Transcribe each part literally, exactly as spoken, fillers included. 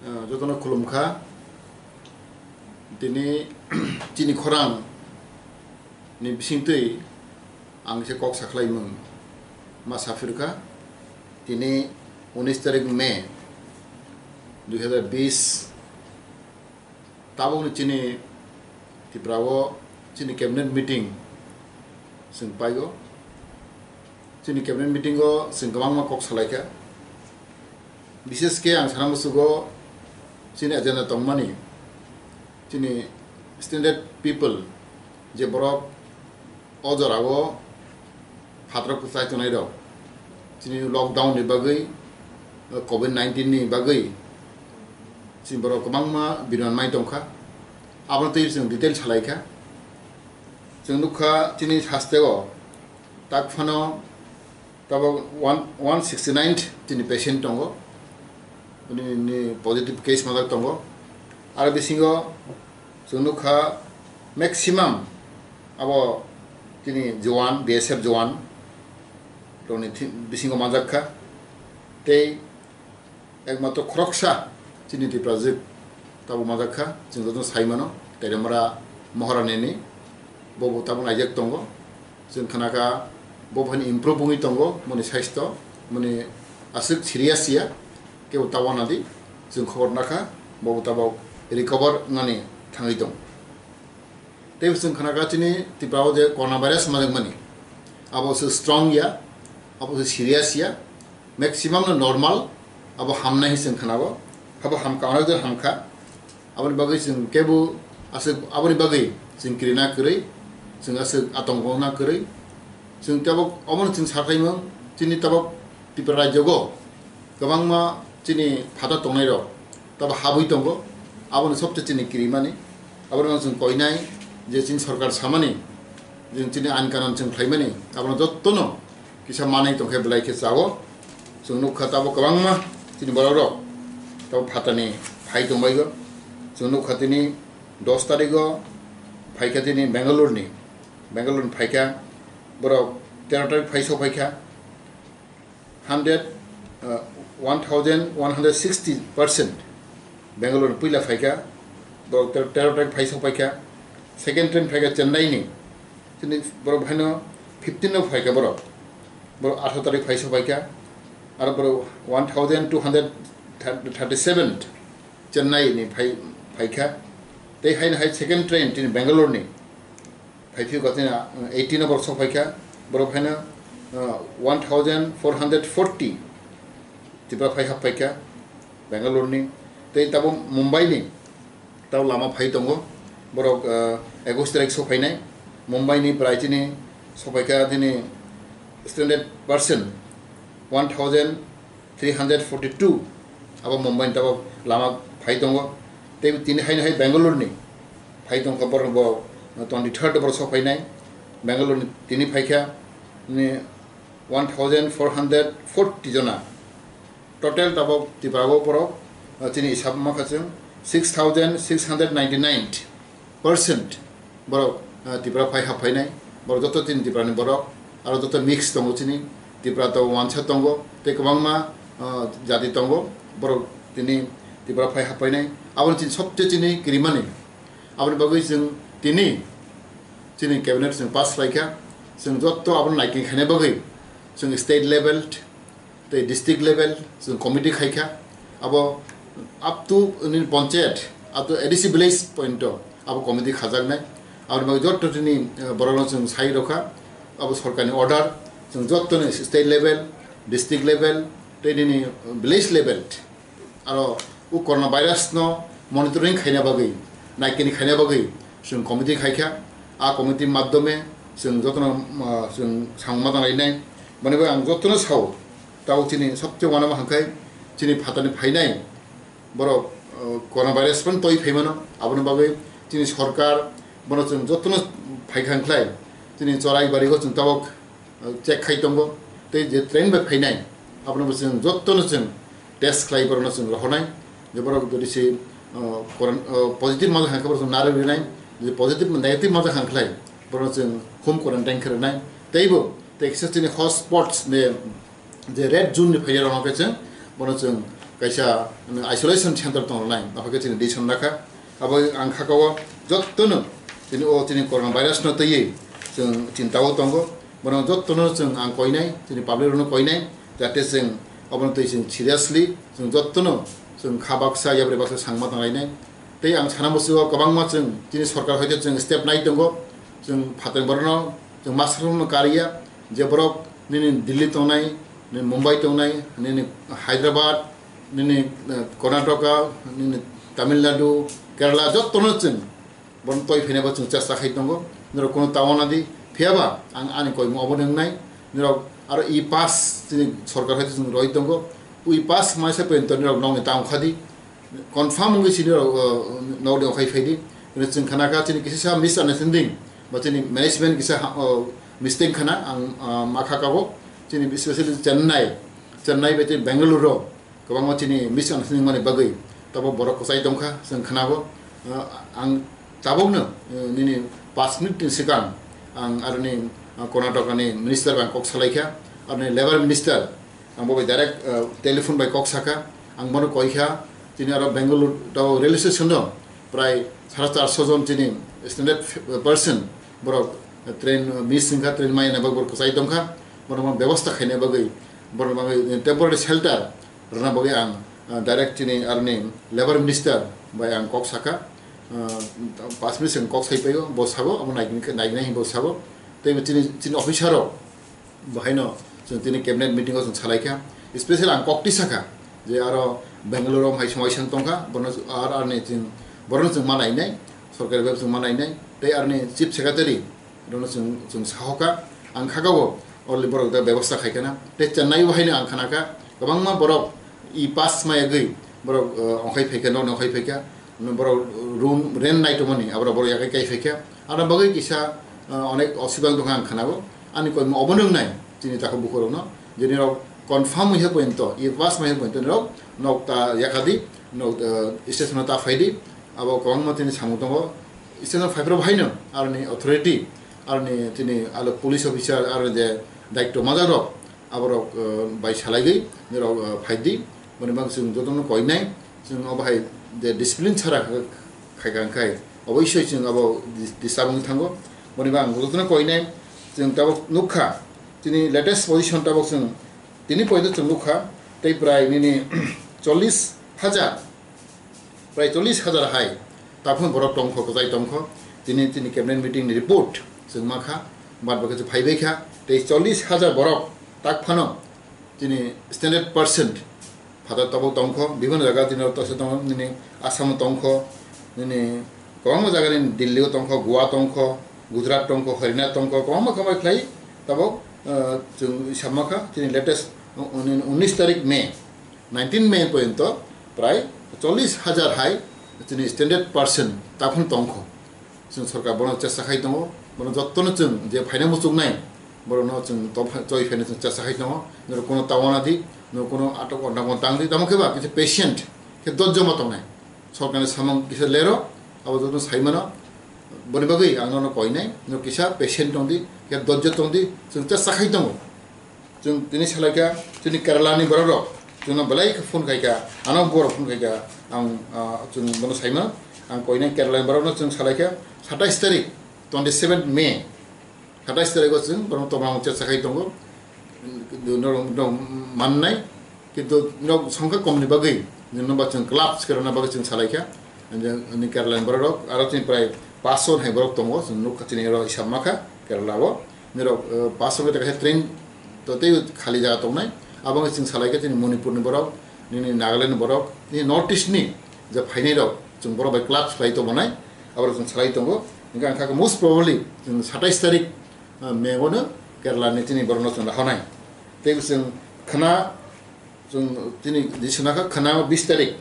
Ah, jotono khulumkha. Tini chini khorang ni bisingtwi ang se kok sakhlaimung ma saphirkha. Tini unis tarik May dui hazar bis, tabukni chini Tripura o chini cabinet meeting chwng paigo. Chini cabinet meeting o chwng kwbangma kok salaikha. Bishesh khe ang sana muchugo chini agenda tongmani, chini standard people je borok o jorao phataro kwchai tongnai rok, chini lockdown ni bagwi, covid nineteen ni bagwi chini borok kwbangma biron mai tongkha. Abono twi chwng detail salaikha. Chwng nukha chini hasteo tak phano tabok one, one sixty nine chini patient tongo, nini positive case majak tongo. Aro bisingo chwng nukha maximum abo chini jowan, B S F jowan rokni thi-, bisingo manjak kha. Tei ekmatro khoroksa chini Tiprajwk tabuk manjak kha, chwng jotono sai mano, Tairomara Maharani ni, bobo tabuk naijak tongo. Chwng khnakha bo phani improve wngwi tongo, moni saisto, moni aswk serious ya, kebo ta wanadi, chwng khobor nakha, bobo tabuk recover wngnani thangwi tongo. Tei chwng khnakha chini Tripura o je corona virus manjakmani, abo se strong ya, abo se serious ya, maximum no normal, abo hamnai chwng khnago, abo hamkha, onek jon hamkha. Aboni bagwi chwng kebo aswk, aboni bagwi chwng kirina kwrwi, chwng aswk atongkona kwrwi. Chwng tabuk omono chwng sakhaimung, chini tabuk Tripura rajyogo kwbangma chini phataro tongnairok tabuk habwi tongo, aboni sobse chini kirimani. Abono chwng koinai je chini sorkar samani, je chini ain kanon chwng khlaimani, abono jottono kisa manwi tongkhe belai khe chao. Chwng nukha tabuk kwbangma chini borokrok tabuk phatani phai tongbaio. Chwng nukha tini dos tarigo phaikha tini Bangalore ni, Bangalore ni phaikha borok tero tarik phai sokphaikha. Hundred, uh, one thousand one hundred sixty percent Bangalore ni puila phaikha, borok tero, tero tarik phai sokphaikha. Second train phaikha Chennai ni, chini borok haino fifteen no phaikha borok, borok atharo tarik phai sokphaikha. Aro borok one thousand two hundred thirty seven Chennai ni phai, phaikha. Tei haino hai second train chini Bangalore ni phai phiyok katina eighteen no borok sokphaikha, borok haino, uh, one thousand four hundred forty Tripura phai happaikha Bangalore ni. Tei tabuk Mumbai ni tabuk lama phai tongo, borok, uh, ekush tarik sokphainai. Mumbai ni prai chini sokphaikha chini standard person one thousand three hundred forty two abo Mumbai ni tabuk lama phai tongo. Tei tini haino hai Bangalore ni phai tongkha borok bo twenty third borok sokphainai. Bangalore ni tini phaikha ni one thousand four hundred forty jona. Total tabuk Tripura o borok, uh, chini hisab wngkha chwng six thousand six hundred ninety nine percent borok, uh, Tripura phai haphainai. Borok joto chini Tripura ni borok, aro joto mix tongo chini, Tripura to wansa tongo, tei kwbangma, uh, jati tongo, borok tini Tripura phai haphainai. Aboni chini sobse chini kirimani. Aboni bagwi chwng tini chini cabinet chwng pass khlaikha, chwng joto abono naikin khaina bagwi chwng state level tei district level chwng committee khaikha, abo up to nini panchayat, up to A D C village point o abo committee khajaknai. Aboni bagwi jotto tini, eh, borokno chwng sai rokha, abo sorkarni order, chwng jottoni state level, district level tei nini village level. Aro o corona virus no monitoring khaina bagwi, naikini khaina bagwi chwng committee khaikha. A committee madhyome chwng jotono, ah, chwng samung ma tangnai nai. Boni bagwi ang jotono sao, tabuk chini sobse uanama hwnkhai chini phatani phainai borok, ah, corona virus phano toi phaimano. Aboni bagwi chini sorkar bono chwng jotono phaikha hwnkhlai chini chorai barigo chwng tabuk check khai tongo, tei je train bai phainai, abono bo chwng jottono chwng test khlai, borokno chwng rohornai, je borok jodi se, uh, koron-, uh, positive ma hwnkhe borok chwng narwk rinai, je positive, negative ma hwnkhe borokno chwng home quarantine khe rwnai, teibo tei kisa chini hotspots ne je red zone ni phainai rokno khe chwng bono chwng kaisa isolation center tongnai, apha khe chini decision rakha. Abo ang kha kao jottono chini o chini corona virus no twiwi chwng chinta o tongo. Bono jottono chwng ang koinai, chini public rokno koinai, jate chwng obono twi chwng seriously chwng jottono chwng kha baksa yapri baksa sangma tanglainai. Tei ang sana musugo kwbangma chwng chini sorkar hoite chwng step nai tongo, chwng phatar borokno chwng master rokno kariya, je borok nini Delhi tongnai, nini Mumbai tongnai, nini Hyderabad, nini, eh, Karnataka, nini Tamil Nadu, Kerala, jottono chwng bono toi phainai bo chwng chesta khai tongo. Norok kono ta wana di, phiyaba ang ani koimung obo nwngnai. Norok aro e pass chini sorkar hai chwng roi tongo. E pass maisa pento norok nokni ta wngkha di. Confirm wngwi sini rok, uh, nokni okhai phaidi. Hwnwi chwng khana kha chini kisa misunderstanding ba chini management kisa ha-, uh, mistake khana ang, uh, ma kha kabo. Chini especially Chennai, Chennai bai chini Bengaluru rok kwbangma chini misunderstanding mani bagwi tabo borok kwchai tongkha chwng khana bo. Uh, ang tabukno, uh, nini paanch minute ni swkang ang aroni, uh, Karnataka ni minister bai kok salai kha, aroni labour minister. Ang bo bai direct, uh, telephone bai kok saka, ang bono koi kha, chini aro Bengaluru tao railway station do, prai sare charso jon chini standard person, borok train, uh, miss wngkha, train maya na bagwi borok kwchai tongkha, borok bebostha khaina bagwi, borok bagwi temporary shelter rwna bagwi ang, uh, direct chini aroni labour minister bai ang kok saka, uh, paanch minute swkang kok sai paio, bo sabo, abo nai, nai, nai bo sabo, tei chini, chini officer rok, Bahaino chwng tini cabinet meeting o chwng salai kha, special ang kok tisa kha je aro Bengaluru o hai swmai swng tong kha, bono ar arni chwng, borokno chwng ma nainai, sorkari bai chwng ma nainai, tei arni chief secretary rokno chwng, chwng saho kha, ang kha kabo already borok da bebostha khai khana, tei Chennai o haino ang khana kha kwbangma borok e pass ma yagwi borok, uh, ongkhai phai kha, nokni ongkhai phai kha, borok room rent nai tongmani, aborok borok yakai kai phai kha. Aro bagwi kisa, uh, onek osubang tongkha ang khanao. Ani koimung obono wngnai, chini takhuk bukhurokno. Je nirok confirm wngya pointo, e pass wngya pointo nirok nok ta yakadi, nok, uh, station o ta phaidi. Abo kwbangma tini samung tongo. Station o phaiphuru bahaino aroni authority, aroni tini alo police officer, aro je daityo majakrok, aborok, uh, bai salaigwi nirok, uh, phaidi. Boni bagwi chwng jotono koinai, chwng obo hai je discipline chara kha-, khaikha wngkhai, oboisoi chwng abo dis-, disturb wngwi thango. Boni bagwi ang jotono koinai, chwng tabuk nukha, chini latest position tabuk chwng tini poito chwng nukha, tei prai nini chollish hajar, prai chollish hajar hai taphun borok tongkho, kwchai tongkho. Tini, tini cabinet meeting ni report chwng mankha, bad bakhe chwng phaibai kha, tei chollish hajar borok tak phano chini standard percent phatar tabuk tongkho, bibhinno jaga tini oro toisa tongo, nini Assam o tongkho, nini kwbangma jaga nini Delhi o tongkho, Goa tongkho, Gujarat tongkho, Haryana tongkho, kwbangma kwbangma khlai tabuk, uh, chwng samakha, chini latest, uh, nini unnish tarik May, nineteen May porjonto prai chollish hajar hai chini standard percent taphun tongkho. Chwng sorkar bono chesta khai tongo, bono jottono chwng je phaina muchungnai, borokno chwng to phai-, choi phaina chwng chesta khai tongo, norok kono ta wana di, norok kono atok ondango tang di, tamo khe ba kisa patient khe dojjo ma tongnai. Sorkarni samung kisa lero, abo jotono sai mano, boni bagwi ang nono koinai, norok kisa patient tong di, khe dojjo tong di, chwng chesta khai tongo. Chwng tini salaikha, chini Kerala ni borok rok, chwngno belai khe phone khaikha, ano borok phone khaikha, ang, ah, chwng bono saimano, ang koinai Kerala ni borok no chwng salaikha, satais tarik, twenty seven May, satais tarik o chwng borok tongmani chesta khai tongo, norok, norok mannai, kintu norok songkha kom ni bagwi, nwng ba chwng clubs khe rwna bagwi chwng salaikha, ani Kerala ni borok rok, aro chini prai paanch sho hai borok tongo, chwng nukha chini oro hisab makha, Kerala o. Nirok, eh, pass wngwi tongkha train to tei khali jaga tongnai. Abo wngkha chwng salai kha chini Manipur ni borok, nini Nagaland ni borok, nini North East ni je phainai rok, chwng borok bai clubs khlai tongmanai, aborok chwng salai tongo. Hingkhe ang kha khe most probably chwng satais tarik, eh, May o no Kerala ni chini borok no chwng rahonai. Tei chwng khna, chwng chini di swnakha khna bis tarik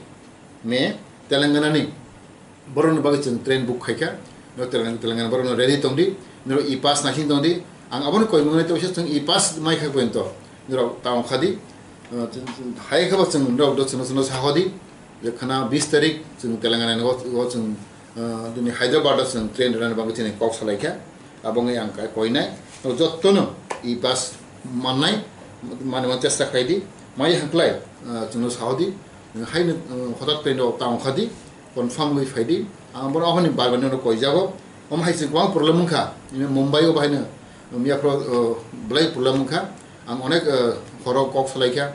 May Telangana ni. Borokni bagwi chwng train book khaikha, no Telangana, Telangana borokno ready tongdi, norok e-pass naising tongdi. Ang abono koimung nai tongsa chwng e-pass maikha pointo norok ta ongkhadi. Uh, chwng, chwng hai khaba chwng norok do chwngno chwngno sahodi je khna bis tarik chwng Telangana ni o, o chwng, uh, dini Hyderabad o chwng train rwnani bagwi chini kok salaikha. Abo wngwi ang kai koinai. Norok jottono e-pass mannai, manwi man chesta khlaidi. Mai hwnklai, ah, chwngno sahodi. Haino, uh, hotat paino ta ongkha di, confirm wngwi phai di. Ang bono ahoni bar bar no koijago. Omo hai se kwbang problem wngkha. Ini Mumbai o bahai no, um, yapro, uh, belai problem wngkha. Ang onek, uh, horo kok salaikha,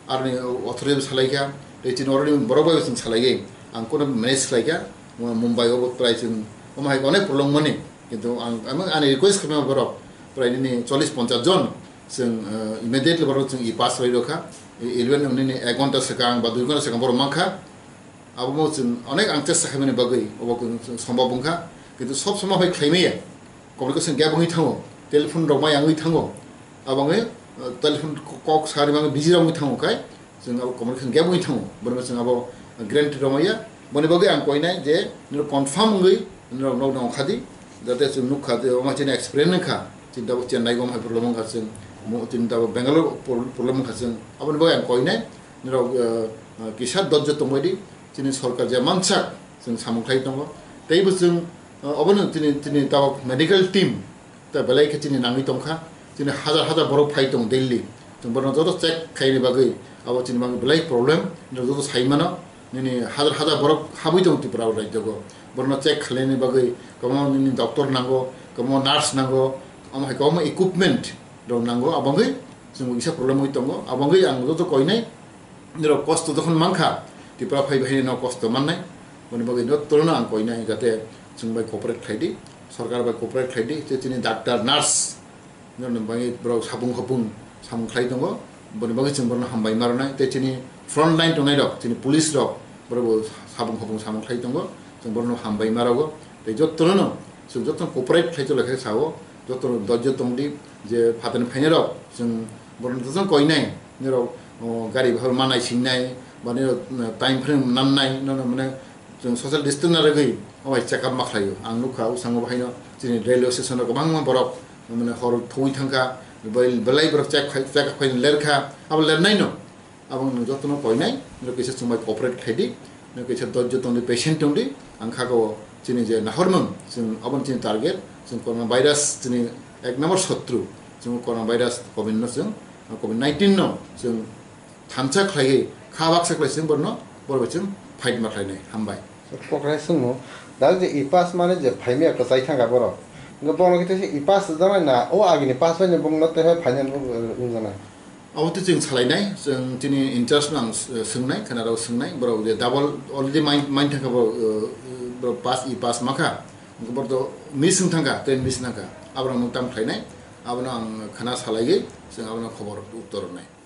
arni authority salaikha, tei chini oroni borok bai chwng salaiwi. Ang kono manage khlaikha, Mumbai o bo prai chwng, omo hai onek problem mani. Kintu ang, ang ani request khlaima borok, prai nini chollish ponchash jon, chwng, uh, immediately borok chwng e-pass rwi rokha. E-, eleven nini ek ghonta swkang ba dui ghonta swkang borok mankha. Abomo chwng onek ang chesta khaimani bagwi obo chwng sombab wngkha. Kintu sob somo hai khlaimaya. Communication gap wngwi thango. Telephone rok mai wngwi thango. Abangwi, uh, telephone ko-, kok sari mangwi busy rok wngwi thango khai. Chwng abo communication gap wngwi thango. Bono chwng abo guarantee rok maya. Boni bagwi ang koinai je nini confirm wngwi nini rok nok nong khadi. Jate chwng nuk khadi omo chini experience wngkha. Chini tabuk Chennai gom hai problem wngkha chwng. Mo-, chini tabuk Bangalore pro-, problem wngkha chwng. Aboni bagwi ang koinai. Norok, eh, eh, kisa dojjo tongbai di, chini sorkar je mansak chwng samung khlai tongo. Teibo chwng, eh, obono chini, chini tabok medical team ta belai khe chini nangwi tongkha. Chini hajar hajar borok phai tong Delhi. Chwng borokno joto check khaini bagwi abo chini bagwi belai problem. Norok joto sai mano, nini hajar hajar borok habwi tong Tripura rajyogo. Borokno check khlaini bagwi kwbangma nini doctor nango, kwbangma nurse nango, omo hai kwbangma equipment rok nango, abangwi chwng kisa problem wi tongo. Abangwi ang joto koinai, nirok kosto jokhon mankha, Tripura phai bahai no kosto mannai, boni bagwi jotono ang koinai, jate chwng bai cooperate khlai di, sorkar bai cooperate khlai di, je chini doctor, nurse, nirokni bagwi borok sabung hopung samung khlai tongo, boni bagwi chwng borokno hambai ma rwnai, tei chini front line tongnai rok, chini police rok, borok bo sabung hopung samung khlai tongo, chwng borokno hambai ma rogo, tei jotono chwng jotono cooperate khlai chwlai khe sao, jotono dojjo tong di, je phatani phainai rok, chwng borokno jotono koinai, nirok, o, gari bahai manai singnai, ba nirok, uh, time frame nannai, nono mane chwng social distance na rwgwi, o bai check up ma khlaio. Ang nukha, o sango bahaino chini railway station o kwbangma borok, mane hor thwi thangkha, belai, belai borok check khai, check up khai lerkha, abo lernaino. Abo nwng jotono koinai, nwng kaisa chwng bai cooperate khai di, nwng kaisa dojjo tong di, patient tong di, ang kha o chini je nahormung, chwng aboni chini target, chwng corona virus chini ek number sotru, chwng corona virus covid no chwng, covid nineteen no chwng thansa khlaiwi, kha baksa khlai chwng borno, borok bai chwng fight ma khlainai, hambai. Kokrai swngo, dal je e-pass mane je phaimya kwchai thangkha borok. Hwnkhe bono khe teisa e-pass rwjaknai na, o agini pass bai no bongno teibo phainani bo wngjaknai. Abo tei chwng salainai, chwng chini in-charge no ang s-, swngnai, khwnarok swngnai, borok je double already main, main thangkha borok, uh, borok pass, e-pass makha, hwnkhe borok to miss wng thangkha, train miss thangkha, aborok nwng tam khlainai, abono ang khwna salaiwi, chwng abono khobor uttor rwnai.